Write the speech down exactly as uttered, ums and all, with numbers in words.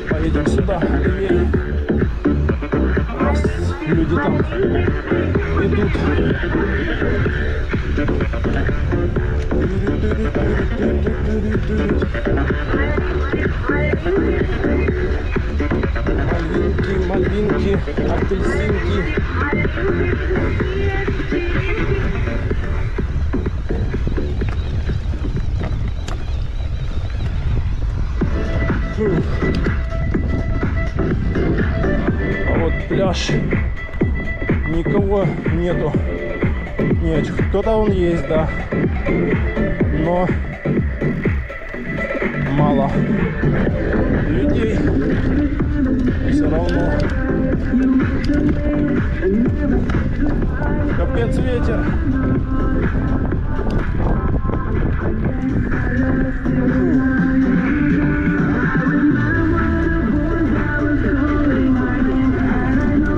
Поедем сюда, левее. Раз люди там идут. Малинки, малинки, апельсинки. Фу. А вот пляж, никого нету. Нет, кто-то он есть, да. Но мало людей. Все равно. Капец ветер.